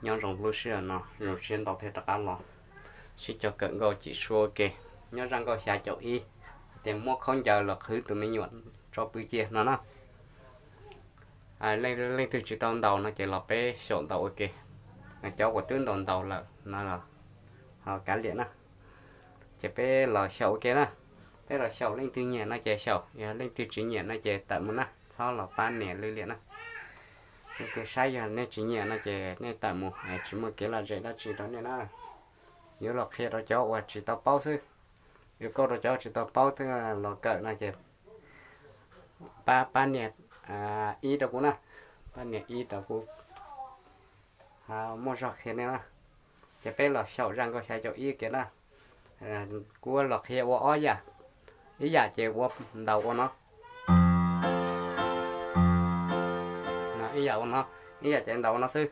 Nyob zoo lub sij hawm no zoo siab ntau thiab rov qab los sib cog kawm nkauj cim suab ua ke. Nyob zaj nkauj xya caum ib, hais tias muab khaub ncaws los qhwv tus me nyuam tso pw cia no na. Leej twg tsis tau ntaus no ces los peb xyaum ntaus ua ke. Cov uas twb ntaus ntaus lawm no los ho kav liam na. Ces peb los xyaum ua ke na. Peb los xyaum, leej twg nyiam no ces xyaum, yog leej twg tsis nyiam no ces tawm mus na, txhob los pab nias lwj liam na. Leej twg saib yog nej tsis nyiam no ces nej tawm mus, tsis muaj kev lom zem dab tsi rau nej na. Yuav los qhia rau cov uas tsis tau paub xwb. Yuav kauj rau cov tsis tau paub thiab los kawm no ces pab, pab nias ib rau kuv na, pab nias ib rau kuv, muaj zog qhia nej na. Ces peb los xyaum zaj nkauj xya caum ib kiag na. Kuv los qhia ua ob yam, ib yam ces ua ntaus ua no, ib yam ua no, ib yam ces ntaus ua no xwb.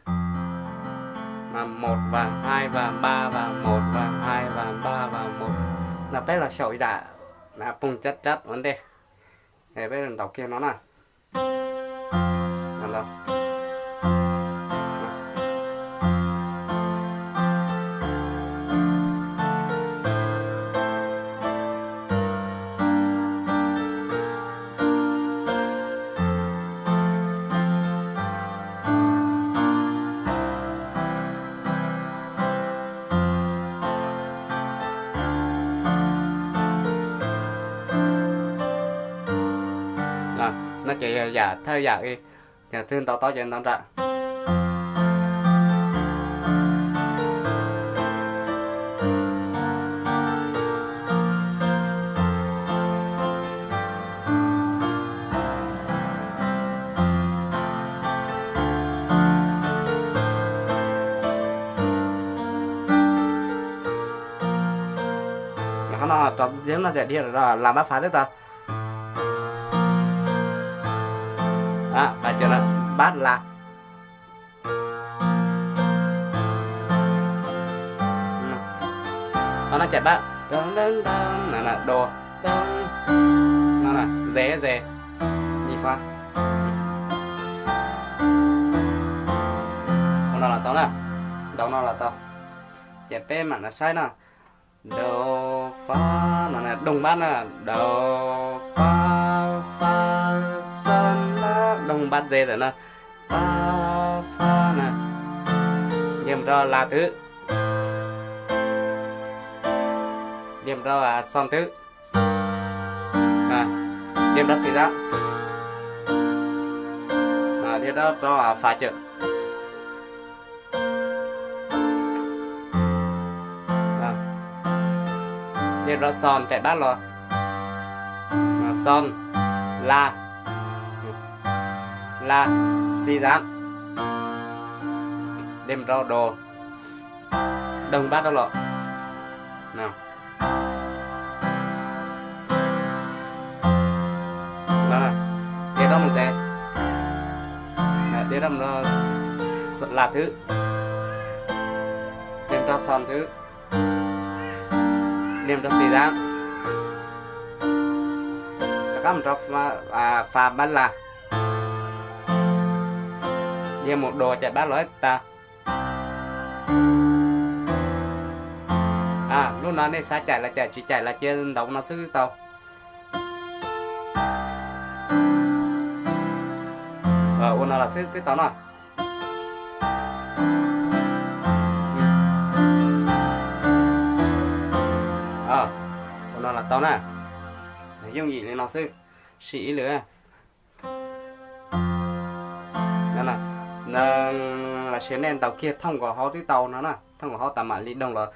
Một và hai và ba và một và hai và ba và một. No peb los xyaum ib yam, pum cab cab ua ntej. Peb ntaus kiag no na. No ces yog yam thawj yam, yog twg ntaus tau ces ntaus nram. Qhov no rau no ces dhia las npab fav twb tau. Npab las. Qhov no ces npab do, no ze ze, mi fa. Ua no los tau na, ntaus no los tau. Ces peb mam los saib no. Do, fa, no doog npab na, do, fa, fa, xo, doog npab ze ntawm no, fa, fa na, dhia mus rau las twb, dhia mus rau xo twb, dhia mus rau xis dab, dhia rau rau fas cawm. Dhia rau xos caij npab los, xos, la, la, xis dab, dhia mus rau do, doog npab rau los. Dhia rau mus xes, dhia rau mus rau las thwb, dhia mus rau xos thwb, dhia mus rau xis dab, rov qab mus rau fas npab las, dhia mus do caij npab los ib tag. Lub no nej xav caij los caij, tsis caij los cia ntaus no xwb twb tau. Ua no los xwb twb tau no. Ua no los tau na. Yooj yim li no xwb, sim ib lwm. Los sis nej ntaus kiag thooj nkaus hauv twb tau no na, thooj nkaus hauv tas mam li doog los.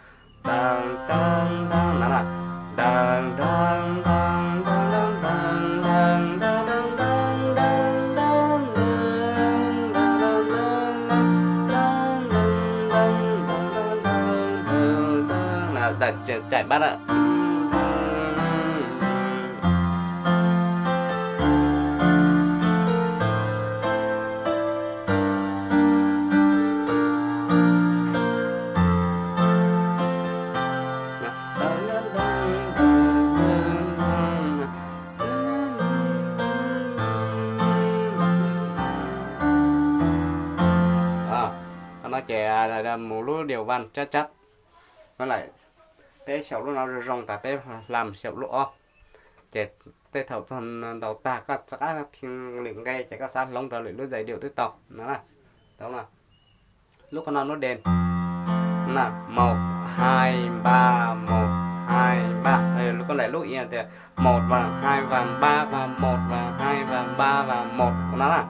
Caij npab lawm. No ces mus lub điều văn chắc chắn. Peb xyaum lub no zoo zoo tas peb hla mus xyaum lub ob. Ces tej thaum txog ntaus tag koj rov qab lwm nqe ces koj xav hloov rau lwm lub giai điệu twb tau no. Lub qhov no nốt đen. Một, hai, ba, một, hai, ba. Koj lawm lub i tias một và hai và ba và một và hai và ba và một no na.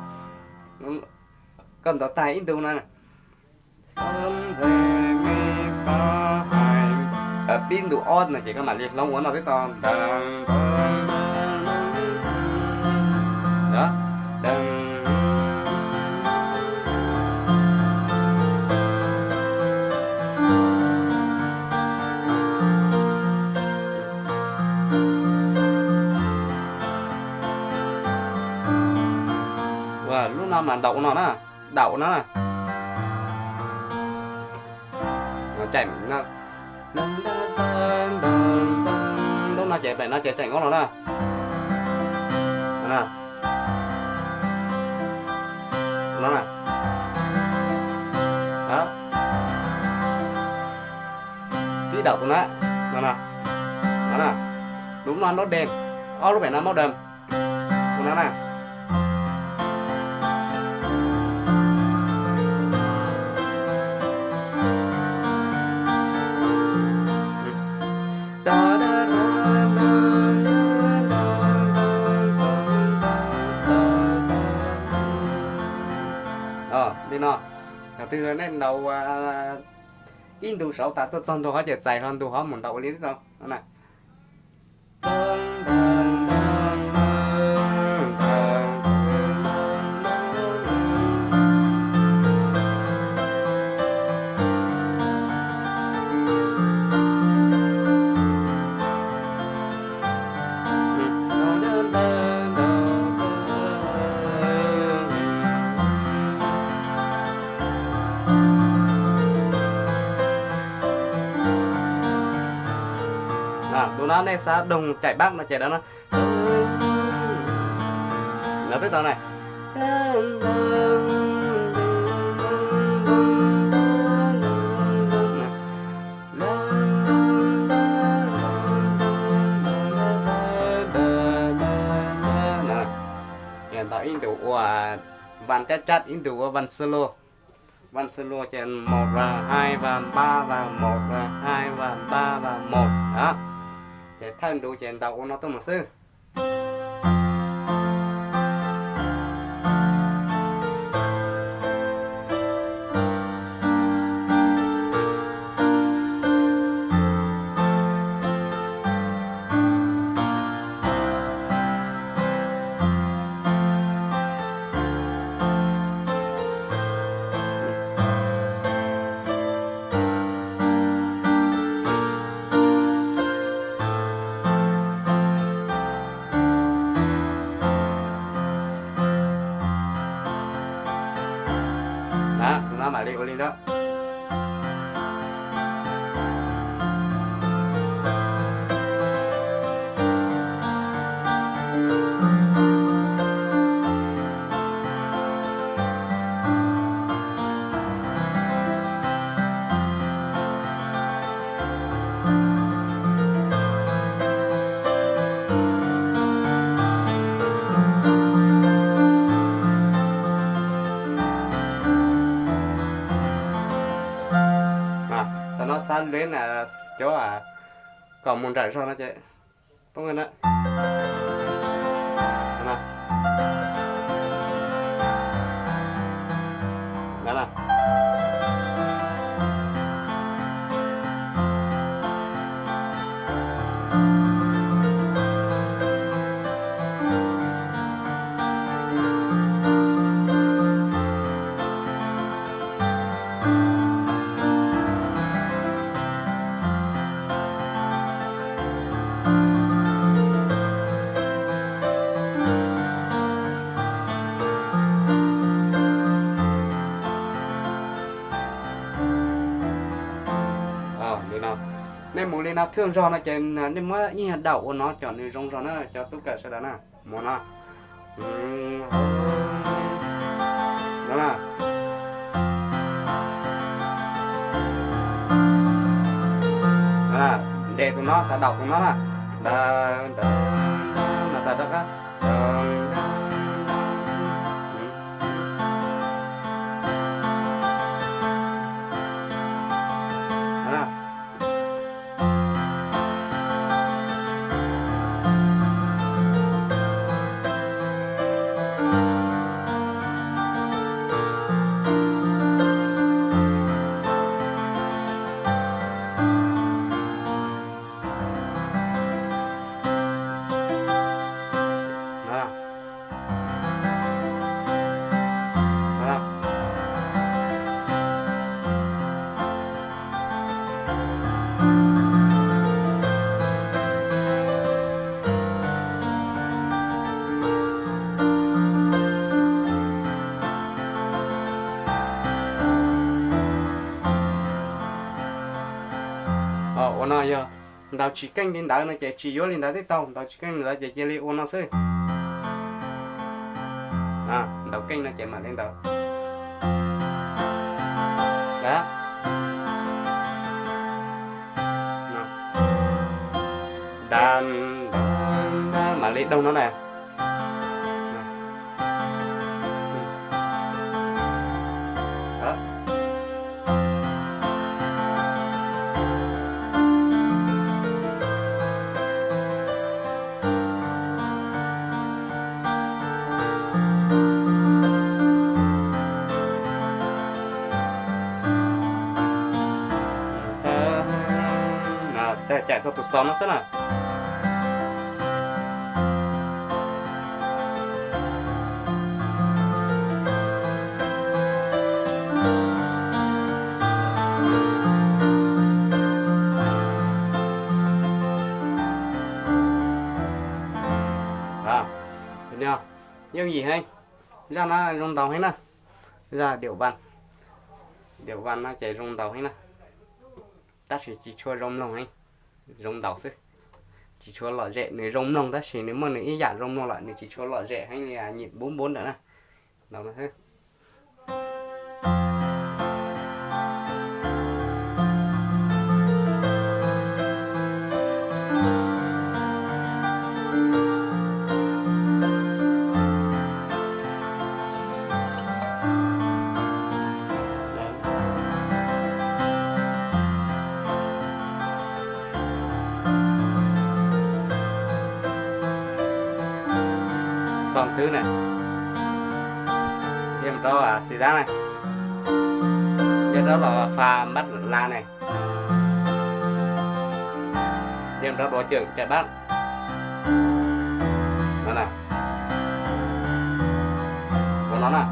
Koj ntaus tag ib ntu na. Pib ntu ob no ces koj mam li hloov ua no twb tau. Lub no mas ntaus ua no na, ntaus ua no na. Lub no ces pem no ces tseem ua no na. Twb ntaus tus na, no na, no na. Lub no nốt đen, ob lub pem no mode đơm. Ua no na. Li no, thaum twg nej ntaus ib ntu saud tas tuaj txog ntu hov ces txais hlo ntu hov mus ntaus ua li tau. Tus no nej xav doog chạy bắc no ces no twb tau na. Ntaus ib ntus ua văn chắc chắn, ib ntus ua văn solo. Văn solo ces một và hai và ba và một và hai và ba và một đó. Ces thawj ntu ces ntaus ua no tuaj mus xwb. Tus no mam li ua li ntawd. Tam no xav lwv cov kom mus nrawm zog no ces poob na. Li no, nej mus li no thwj zog no ces nej muab ib nyuag daum ua no kom nws zoo zog na cov tub kawm sawv daws na. Mus no. No na. No tas daum tus no na, da da, no tas rov qab, da da, no na. Ua no yog ntaus tsis keej li ntawd no ces tsis yuav li ntawd thiab tau, ntaus tsis keej li ntawd ces cia li ua no xwb. Ntaus keej no ces mam li ntaus. Da, da, da, mam li doog no na. Cais txog tus xos no xwb na. Yooj yim heev, zaj no zoo ntaus heev na, zaj điệu văn, điệu văn no ces zoo ntaus heev na, tab sis tsis tshua zoo mloog heev, zoo ntaus xwb, tsis tshua lom zem. Nws zoo mloog tab sis nws muaj nws ib yam zoo mloog lawm, nws tsis tshua lom zem heev li nyim bốn bốn ntawm na. Ntaus no xwb. Xos thwb na, yog rau xis dab na, yog rau los fa npab la na, yog rau dua cwm cais npab no na, ua no na.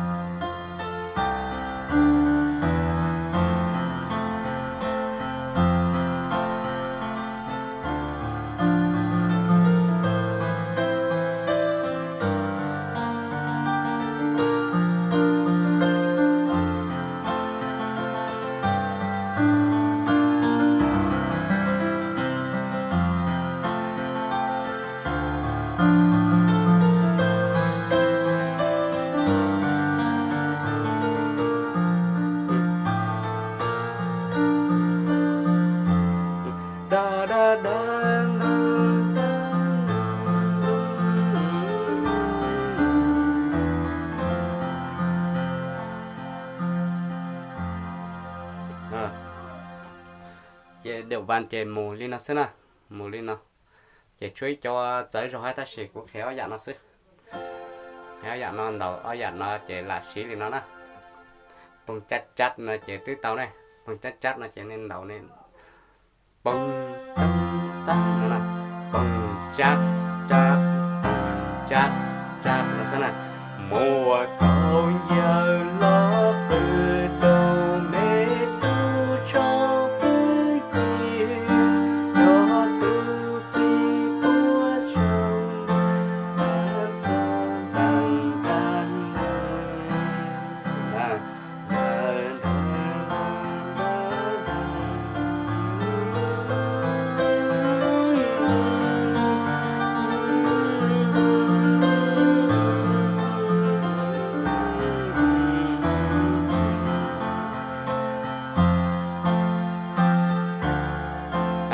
Ces điệu văn ces mus li no xwb na, mus li no. Ces tshuav ib co txawv zog thiab tab sis kuv qhia ob yam no xwb. Qhia ob yam no, ntaus ob yam no ces lam siv li no na. Poog cab tsab no ces twb tau ne. Poog cab tsab no ces nej ntaus ne, poog, poog, cab, tsab, poog, tsab, tsab no xwb na. Muaj kaus yawg los qw rau me tub tshoj pw ci, nrog tus txiv puab tsaug ntuj, tag tag tag.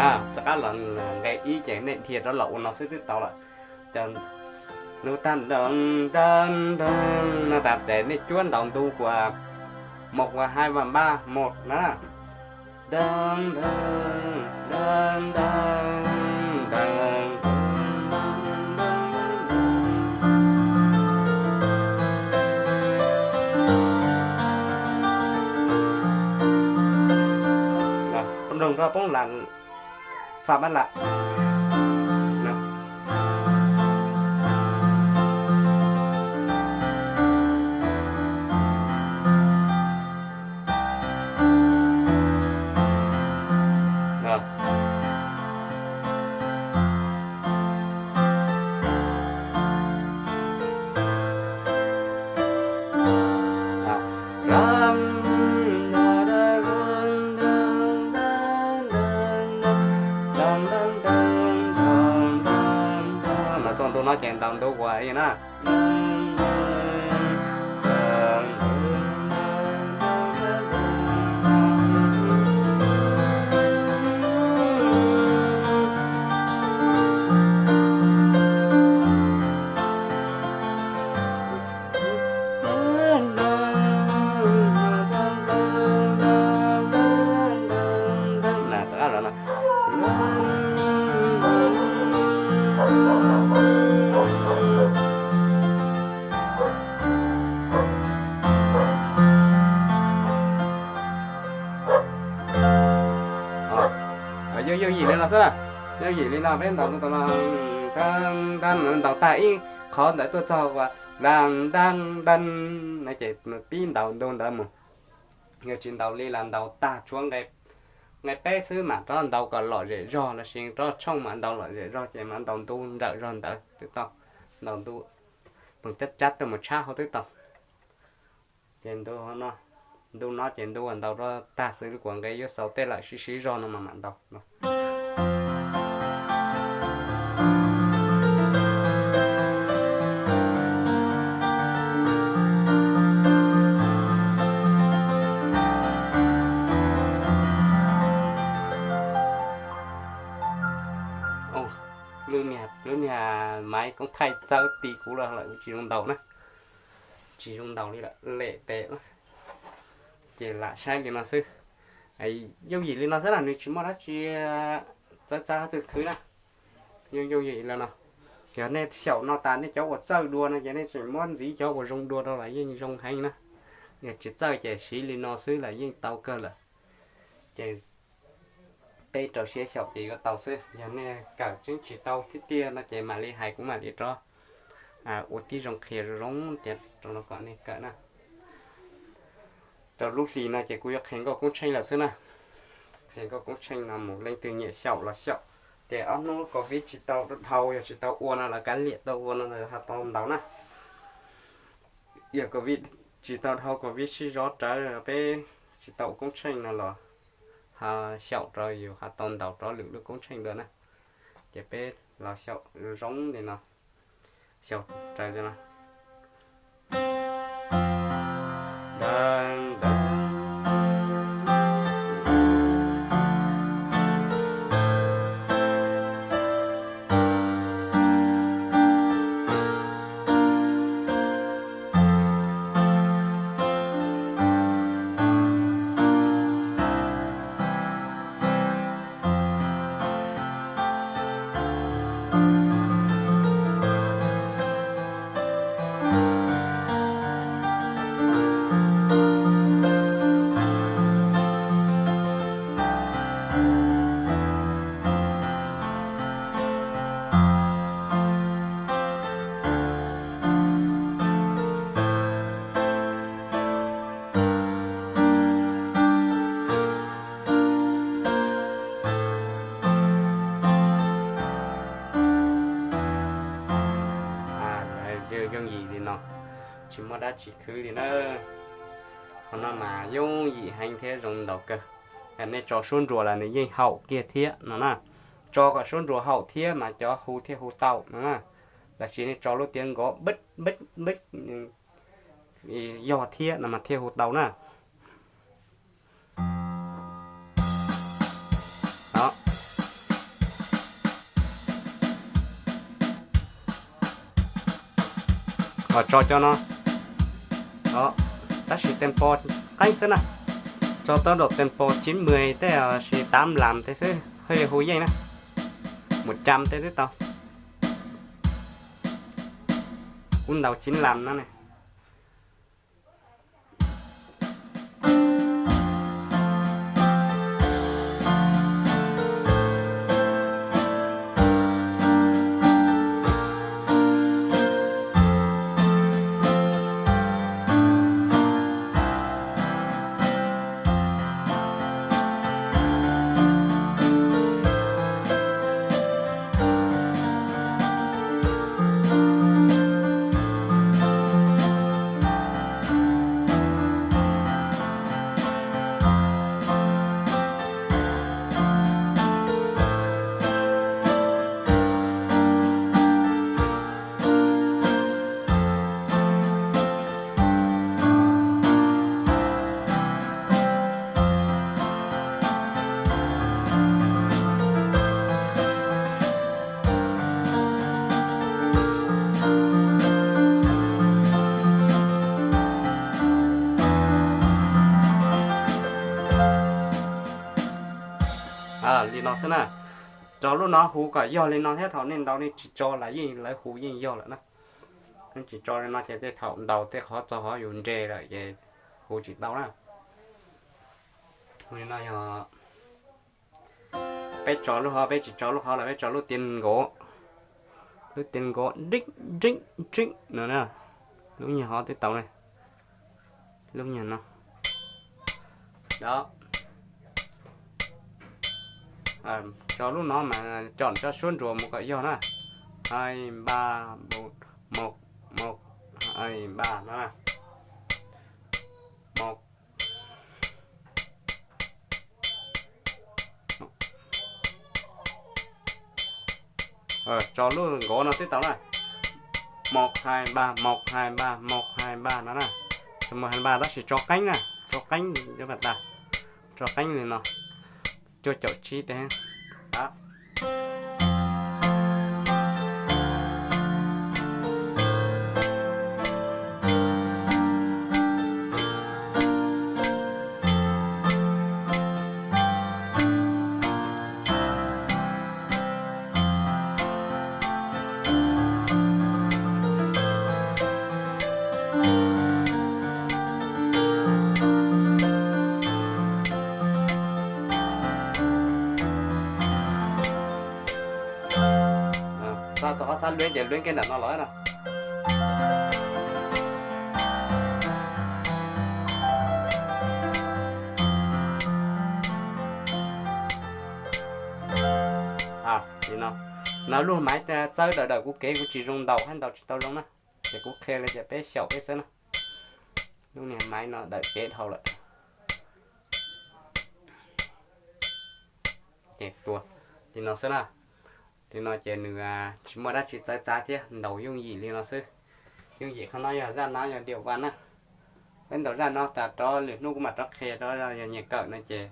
Rov qab los ib ces nej dhia rov los ua no xwb twb tau lawm. Ces ntu tag, dab dab dab, no tas ces nej cuab ntaus ntu kuas một và hai và ba, một na. Dab dab dab dab dab. Poob nroog rau poob lam, fa bab lam. Mas txog ntu no ces ntaus ntu uas na. Yooj yooj yim li no xwb na. Yooj yim li no peb ntaus, ntaus tag ib qhov ntawd tuaj txog uas dab dab dab no ces pib ntaus ntu ntawd mus. Yog tsis ntaus li los ntaus tag tshuav nqe peb xwb mas rov ntaus kom lom zem zog lossis rau tshooj mas ntaus lom zem zog ces mas ntaus ntu nrawm zog ntawd twb tau. Ntaus ntu pes tsawg tsawg tuaj mus tshab hauv twb tau. Ces ntu no ces ntu uas ntaus rau tag xwb kuas nqe yuav xaus tej lawm siv siv zog no mas mam ntaus. Lub niag maiv koob thaij txawb ti kuv los lawm kuv tsis zoo ntaus na. Tsis zoo ntaus li lawm, lem tes. Ces lam saib li no xwb. Yooj yim li no xwb na, nws tsis muaj dab tsi txawv txawv twg khwv na. Yooj yooj yim li no. Yog nej xyaum no tas nej cov uas txawj dua no ces nej tseem muab ntxiv cov uas zoo dua rau los yeej zoo heev na. Yog tsis txawj ces siv li no xwb los yeej tau kawg lawm. Ces peb rau siab xyaum ces yuav tau xwb. Yog nej kawm tseeb tsis tau thiab tiag no ces mam li hais kuv mam li rov ua tib zoo qhia zoo zoo tias rau no kom nej kawm na. Rau lub hlis no ces kuv yuav qhia nkauj koob tsheej lawm xwb na. Qhia nkauj koob tsheej no mus leej twg nyiam xyaum los xyaum. Ces ob hnub covid tsis tau dhau, yog tsis tau ua no lawv kav liam tau ua no lawv ho tau ntaus na. Yog covid tsis tau dhau, covid sib zov rawv peb tsis tau ua koob tsheej no los ho xyaum rau yus ho tau ntaus rov lwm lub koob tsheej dua na. Ces peb los xyaum zoo li no, xyaum raws li no. Yooj yim li no, tsis muaj dab tsi khwv li na. Qhov no mas yooj yim heev thiab zoo ntaus kawg. Nej tso suab ntsuas los nws yeej haum kiag thiab no na. Tso kom suab ntsuas haum thiab mas cov hu thiaj hu tau no na. Los sis nej tso lub tiav nkov npib npib npib yog thiab no mas thiaj hu tau na. Kom tso cov no, tab sis tempo qeeb xwb na. Tso tau daum tempo chín mươi tej los sis tám mươi lăm tej xwb thiaj li hu yeej na. Một trăm tej twb tau. Kuv ntaus chín mươi lăm no ne. Li no xwb na. Tso lub no hu kom yog li no thiab, thaum nej ntaus nej tsis tso los yeej lawv hu yeej yog lawm na. Tsis tso li no ces tej thaum ntaus tej qhov txog qhov yus nres lawm ces hu tsis tau na. Hu li no yog peb tso lub hov, peb tsis tso lub hov los peb tso lub tias nkav, lub tias nkav dib dib dib no na. Lub nyuag hov twb tau ne, lub nyuag no. Tso lub no mas tsom tso suab ntsuas mus kom yog na. Hai ba, một, một, một, hai ba no na. Một, tso lub nkav no twb tau na. Một hai ba, một hai ba, một hai ba no na. Một hai ba tab sis tso qeeb na, tso qeeb cov pas tas, tso qeeb li no, cuaj caum tsib tej. Xav txog qhov xav lueb ces lueb kiag nram no los na. Li no, no lub maiv txawb dawm dawm kuv kev kuv tsis zoo ntaus hab ntaus tsis tau zoo na. Ces kuv qhia li tias peb xyaum peb xwb na. Lub niag maiv no dawm kev dhau lawm. Ces tua li no xwb na. Li no ces nws tsis muaj dab tsi txawv txav thiab, ntaus yooj yim li no xwb. Yooj yim qhov no yog zaj no yog điệu văn na. Peb ntaus zaj no tas rov lwm hnub kuv mam rov qhia rau, yog nyias kawm no ces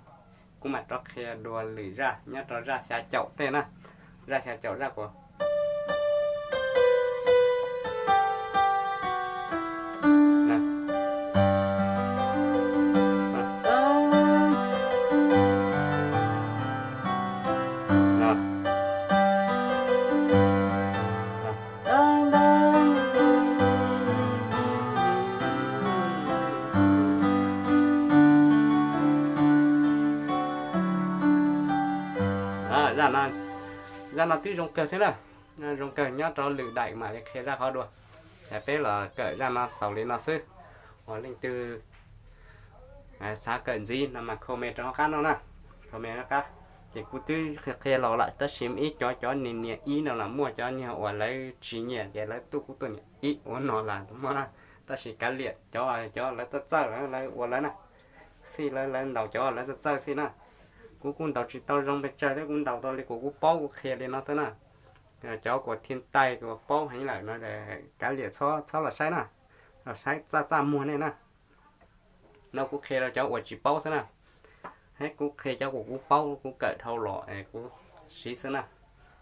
kuv mam rov qhia dua lwm zaj nyob rau zaj xya caum tej na. Zaj xya caum zaj kuv Zaj no twb zoo kawg thiab na. Zoo kawg, nyob rau lwm daim mam li qhia zaj qhov dua. Es peb los kawm zaj no xaus li no xwb. Uas leej twg xav kawm ntxiv no mas comment rau hauv qab no na. Comment hauv qab. Ces kuv twb qhia los lawm tab sis ib cov cov nias nias ib no los muaj cov niag uas lawv tsis nyiam ces lawv tuaj kuv tuaj nias ib ua no las muaj na. Tab sis kav liam cov cov lawv txawj txawj lawv ua lawv na. Xij lawv lawv ntaus cov lawv txawj txawj xij na. Kuv kuj ntaus tsis tau zoo pes tsawg thiab, kuv ntaus tau li kuv kuv paub kuv qhia li no xwb na. Cov kuv thiaj tais kuv paub heev lawm no kav liam txhob los saib na. Los saib txaj txaj muag nej na. No kuv qhia rau cov uas tsis paub xwb na. Hab kuv qhia cov kuv kuv paub kuv kawm dhau los es kuv siv xwb na.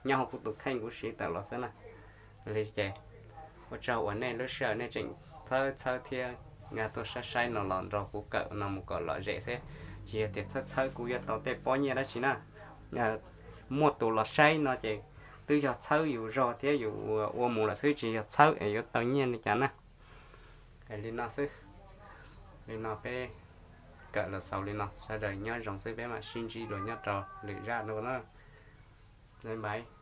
Nyob hauv kuv tus kheej kuv siv tawm los xwb na. Li ces Ua tsaug uas nej lub sij hawm nej tseem txhawb txhawb thiab nkag tuaj saib saib no los nrog kuv kawm no mus kom lom zem xwb. Tsis yog tias txhawb txhawb kuv yuav tau tej pob nyiaj dab tsi na. Muaj tus los saib no ces twb yog txhawb yus zog thiab yus ua mus lawm xwb, tsis yog txhawb es yuav tau nyiaj li cas na. Li no xwb, li no peb kawm los xaus li no, sawv daws nyob zoo xwb, peb mam sib ntsib dua nyob rau lwm zaj dua na. Bye bye.